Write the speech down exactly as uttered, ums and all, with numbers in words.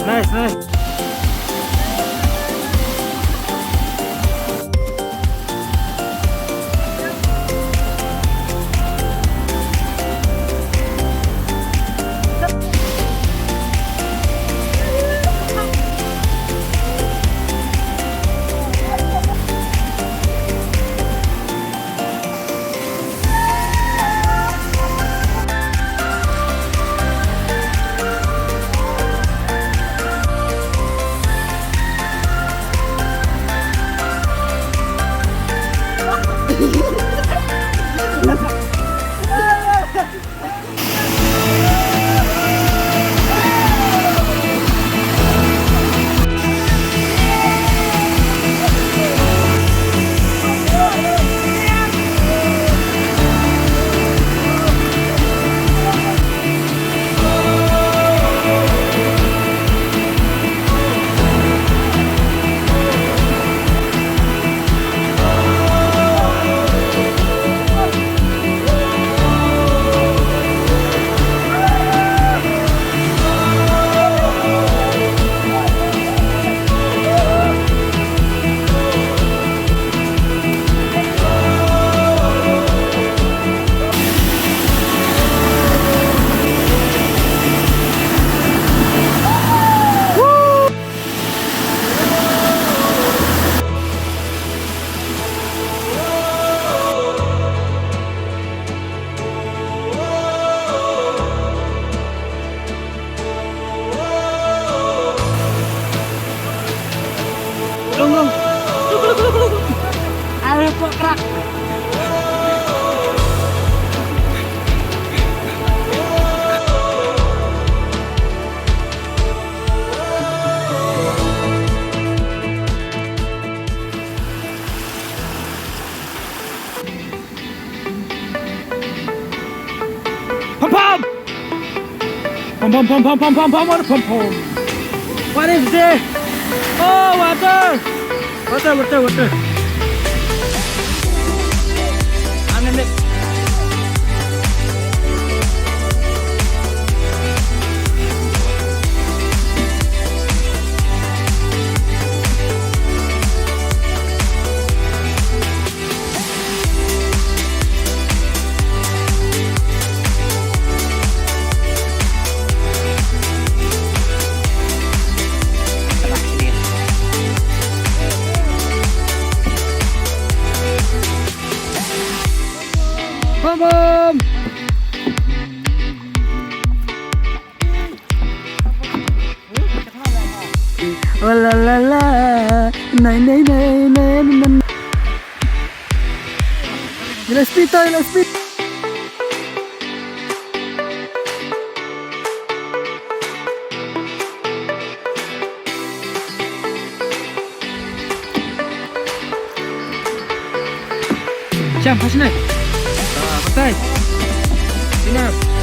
Nice, nice. Long, long. Aduh, kok kerak. Pom pom! Pom pom, pom pom, pom pom, pom pom, pom pom. What is this? Oh, water! Water, water, water. Ano, Nick? Bom, bom. Oh la la la. Nai, nai, nai, nai, nai, nai. Ila speed to, ila speed. Jump, pas na. Ah, patai. Sini.